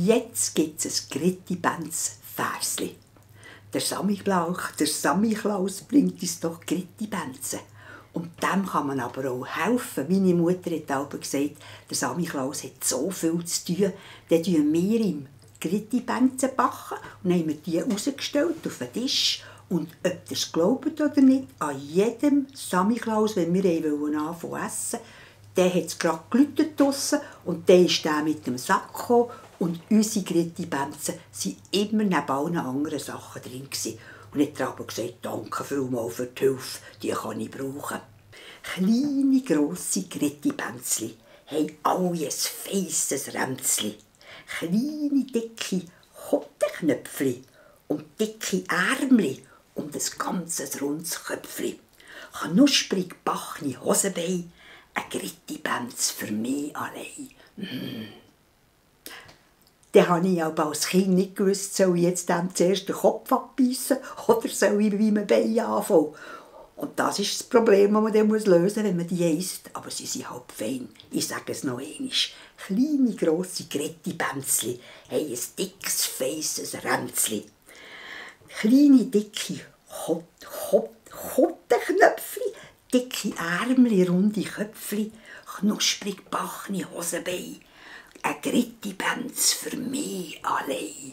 Jetzt gibt es ein Gritti-Benz-Versli. Der Samichlaus bringt uns doch Gritti-Benze. Und dem kann man aber auch helfen. Meine Mutter hat auch gesagt, der Samichlaus hat so viel zu tun. Dann backen wir ihm Gritti-Benze backen und haben wir die rausgestellt auf den Tisch. Und ob ihr es glaubt oder nicht, an jedem Samichlaus, wenn wir anfangen zu essen, dann hat es gerade geläutet draussen und dann ist der mit dem Sack gekommen. Und unsere Gritti-Benze waren immer neben allen anderen Sachen drin. Und ich habe aber gesagt, danke vielmals für die Hilfe, die kann ich brauchen. Kleine, grosse Gritti-Benzli haben alle ein feisses Ränzli. Kleine, dicke Hottenknöpfli und dicke Ärmli und ein ganzes rundes Köpfli. Knusprig bachne Hosenbein, ein Gritti-Benz für mich allein. Dann habe ich aber als Kind nicht gewusst, soll ich jetzt dem zuerst den Kopf abbeissen oder soll ich mit meinem Bein anfangen. Und das ist das Problem, das man dann lösen muss, wenn man die isst. Aber sie sind halt fein. Ich sage es noch einmal. Kleine, grosse Gritti-Benzli haben ein dickes, feisses Ränzli. Kleine, dicke Hottenknöpfli, dicke Ärmli, runde Köpfli, knusprig bachne Hosenbein. Ein Gritti-Benz für mich allein.